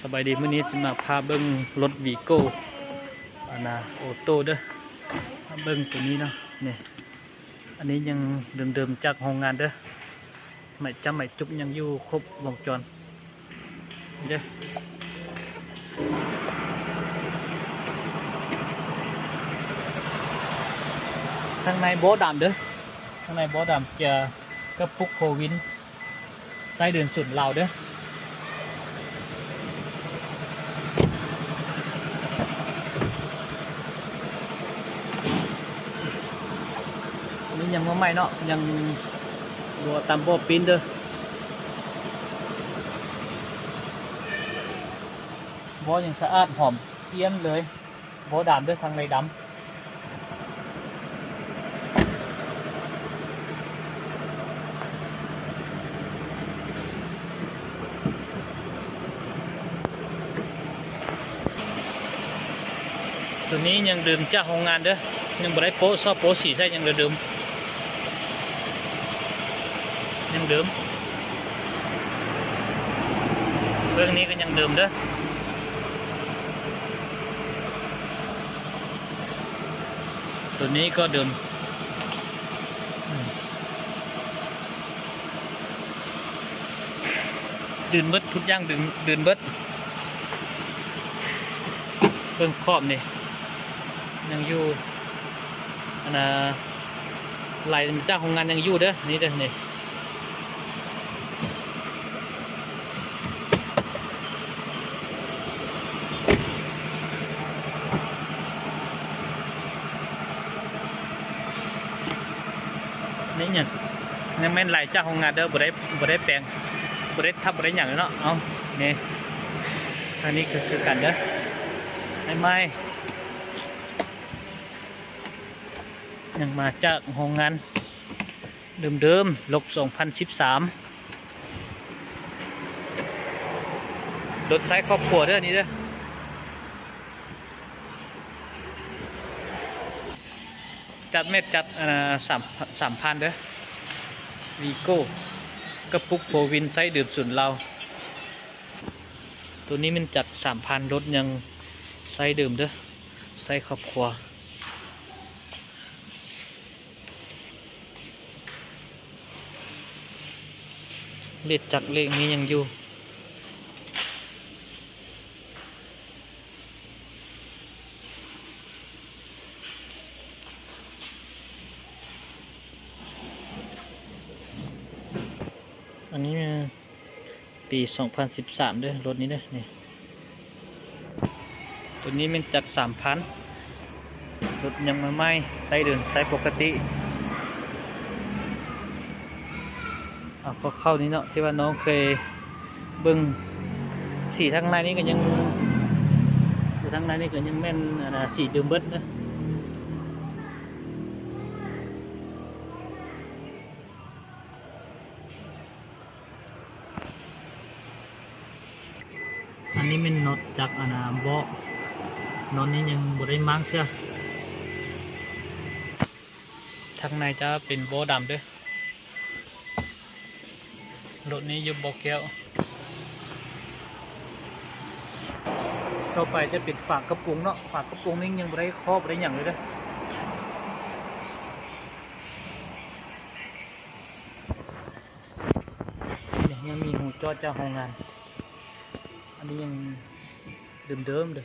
ສະບາຍດີ ມື້ນີ້ຊິມາພາເບິ່ງລົດວີໂກ້ ອັນນາ ໂອໂຕ້ເດີ. ມາເບິ່ງໂຕນີ້ເນາະ ນີ້ ອັນນີ້ຍັງເດີມໆຈາກໂຮງງານເດີ. ໄມ້ຈ້ຳໄມ້ຈຸບຍັງຢູ່ຄົບວົງຈອນເດີ. ທາງໃນບໍ່ດຳເດີ ທາງໃນບໍ່ດຳ ເກຍກະປຸກໂຟວີນ ໄຊເດີມສູນລາວເດີ. ອັນນີ້ຍັງບໍ່ໃໝ່ເນາະ ຍັງບໍ່ຕຳບໍ່ປີ້ນເດີ. ບໍ່ຍັງສະອາດຫອມ ປ່ຽນເລີຍ. ບໍ່ດຳເດີ ທາງໃນດຳ. ໂຕນີ້ຍັງເດີມຈາກໂຮງງານເດີ ຍັງບໍ່ໄດ້ໂປະຊອບໂປະສີໃສ່ ຍັງເດີມ ຍັງເດີມ. ເບື້ອງນີ້ກໍຍັງເດີມເດີ. ໂຕນີ້ກໍເດີມ ອືມ ດຶງເບິດ ທຸກຢ່າງດຶງ ດຶງເບິດ. ເບິ່ງຂອບນີ້ ຍັງຢູ່ ອັນນ່າ ໄລ່ມາຈາກໂຮງງານຍັງຢູ່ເດີ ນີ້ເດີ ນີ້. ນີ້ຫຍັງ ຍັງແມ່ນໄລ່ຈາກໂຮງງານເດີ ບໍ່ໄດ້ ບໍ່ໄດ້ແປງ ບໍ່ໄດ້ທັບ ບໍ່ໄດ້ຫຍັງເນາະ. ເອົາ ນີ້ ອັນນີ້ກໍຄືກັນເດີ ໃໝ່ໆ ຍັງມາຈາກໂຮງງານ ເດີມໆ ລົດສອງພັນສິບສາມ ລົດໃຊ້ຄອບຄົວເດີ ນີ້ເດີ. ຈັດແມັດຈັດ ອັນນ່າ ສາມ ສາມພັນເດີ ວີໂກ້ ກະປຸກໂຟວີນ ໄຊເດີມສູນລາວ. ໂຕນີ້ແມ່ນຈັດສາມພັນ ລົດຍັງໄຊເດີມເດີ ໃຊ້ຄອບຄົວ. ເລກຈັກເລກນີ້ຍັງຢູ່. ອັນນີ້ແມ່ນປີສອງພັນສິບສາມເດີ ລົດນີ້ເດີ ນີ້. ໂຕນີ້ແມ່ນຈັກສາມພັນ ລົດຍັງໃໝ່ໆ ໃຊ້ເດີມ ໃຊ້ປົກກະຕິ. ເອົາ ກໍເຂົ້ານີ້ເນາະ ທີ່ວ່ານ້ອງເຄີຍເບິ່ງ ສີທາງໃນນີ້ກໍຍັງ ທາງໃນນີ້ກໍຍັງແມ່ນ ອັນນ່າ ສີເດີມເບິດເນາະ. ອັນນີ້ແມ່ນນັອດຈັກ ອັນນ່າ ເບາະ ນັອດນີ້ຍັງບໍ່ໄດ້ມ້າງເທື່ອ. ທາງໃນຈະເປັນເບາະດຳເດີ ລົດນີ້ຢູ່ບໍ່ແກ້ວ. ຕໍ່ໄປຈະເປັນຝາກະໂປງເນາະ ຝາກະໂປງນີ້ຍັງບໍ່ໄດ້ເຄາະ ບໍ່ໄດ້ຫຍັງເລີຍເດີ. ນີ້ຍັງມີຮູຈອດຈາກໂຮງງານ ອັນນີ້ຍັງເດີມໆເດີ.